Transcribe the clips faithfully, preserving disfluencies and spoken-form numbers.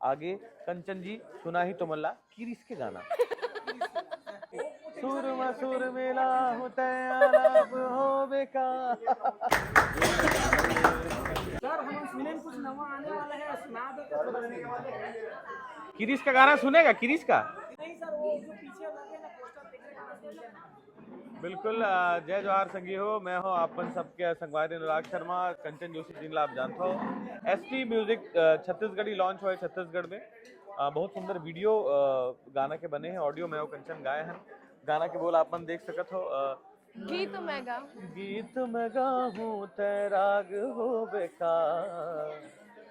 आगे कंचन जी सुनाही तुमन ला किरिस के गाना। सुर म सुर मिला हूँ तै आलाप होबे का। सर, हम सुने कुछ नवा आने वाला है, सुना दो तो थोड़ा सा। किरिस का गाना सुनेगा, किरिस का? नहीं सर, वो जो पीछे लगे ना पोस्टर, देख रहे हैं, गाना सुन लेना। बिल्कुल। अ, जय जोहार संगी हो, मैं हूं आपन सबके संगवारी अनुराग शर्मा, कंचन जोशी जिन ला आप जानत हो। एसटी म्यूजिक, अ, छत्तीसगढ़ी लॉन्च होय छत्तीसगढ़ में। अ, बहुत सुंदर वीडियो, अ, गाना के बने हैं, ऑडियो मैं अउ कंचन गाए हन। गाना के बोल आपन देख सकत हो। अ, गीत मैं गाहूं। गीत मैं गाहूं तै राग होबे का,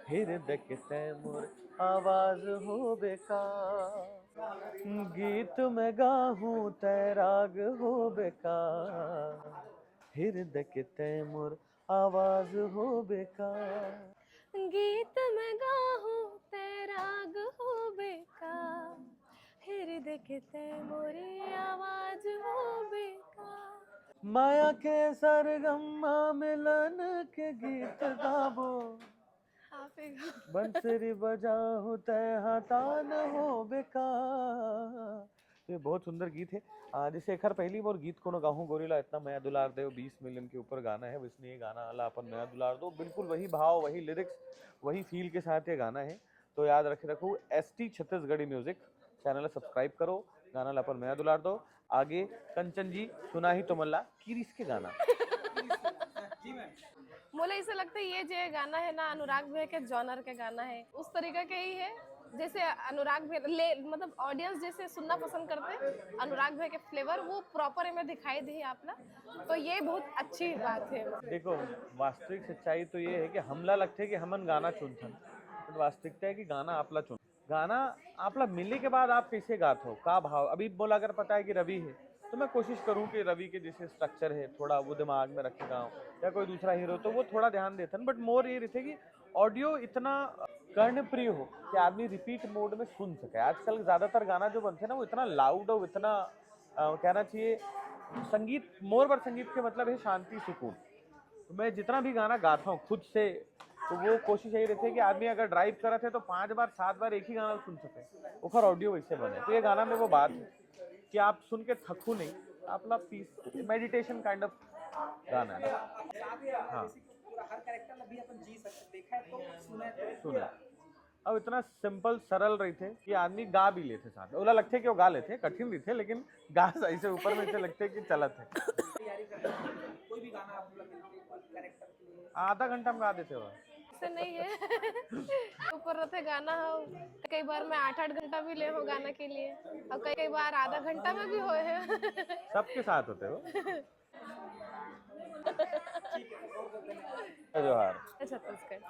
हृदय के तै मोर आवाज होबे का। गीत मैं गाहूं तै राग होबे का, हृदय के तै मोर आवाज होबे का। गीत मैं गाहूं तै राग होबे का, हृदय के तै मोरे आवाज होबे का। माया के सरगम मा मिलन के गीत गाबो। आप ही गाओ। बंसरी बजाहूं तै हा तान होबे का। तो ये बहुत सुंदर गीत है। आ, जैसे एखर पहली मोर गीत कोनो गाहूं गोरी ला इतना मया दुलार देव, बीस मिलियन के ऊपर गाना है, वैसने ये गाना ला अपन मया दुलार दो। बिल्कुल वही भाव, वही लिरिक्स, वही फील के साथ ये गाना है। तो याद रखे रखो, एसटी छत्तीसगढ़ी म्यूजिक चैनल ला सब्सक्राइब करो, गाना ला अपन मया दुलार दो। आगे कंचन जी सुनाही तुमन ला किरिस के गाना। मोला ऐसा लगता है ये जो गाना है ना, अनुराग भैया के जॉनर के गाना है, उस तरीका के ही है जैसे अनुराग भैया ले, मतलब ऑडियंस जैसे सुनना पसंद करते हैं अनुराग भैया के फ्लेवर, वो प्रॉपर में दिखाई दी आप ना, तो ये बहुत अच्छी बात है। देखो, वास्तविक सच्चाई तो ये है कि हमला लगते कि हमन गाना चुनथन, बट वास्तविकता है कि गाना आपला चुन गाना आपला मिलने के बाद आप कैसे गात हो, का भाव? अभी बोला अगर पता है कि रवि है, तो मैं कोशिश करूँ कि रवि के जैसे स्ट्रक्चर है, थोड़ा वो दिमाग में रखे गाऊँ, या कोई दूसरा हीरो, तो वो थोड़ा ध्यान देथन। बट मोर ये रहते कि ऑडियो इतना कर्णप्रिय हो कि आदमी रिपीट मोड में सुन सके। आजकल ज़्यादातर गाना जो बनते हैं ना, वो इतना लाउड और इतना, अ, कहना चाहिए, संगीत, मोर बर संगीत के मतलब है शांति, सुकून। तो मैं जितना भी गाना गाता हूँ खुद से, तो वो कोशिश यही रहती है कि आदमी अगर ड्राइव करत है तो पाँच बार, सात बार एक ही गाना सुन सके, ओकर ऑडियो वैसे बने। तो ये गाना में वो बात है कि आप सुन के थकू नहीं, आपला पीस, मेडिटेशन काइंड ऑफ गाना है। हाँ। पूरा हर कैरेक्टर ला भी अपन जी सकते, देखा है तो, सुना है तो। सुना। अब इतना सिंपल सरल रहिथे कि आदमी गा भी लेथे साथ में। ओला लगथे कि वो गा लेथे, कठिन रहिथे, लेकिन गा ऐसे ऊपर में ऐसे लगथे कि चलत है। तैयारी करते हैं, कोई भी गाना आप लोग कैरेक्टर के लिए। आधा घंटा में गा देते हो। ऐसे नहीं है। ऊपर रहते गाना हो, कई बार मैं आठ आठ घंटा भी ले हो गाना के लिए, और कई कई बार आधा घंटा में भी होए हैं। सबके साथ होते हो। जोहार। छत्तीसगढ़।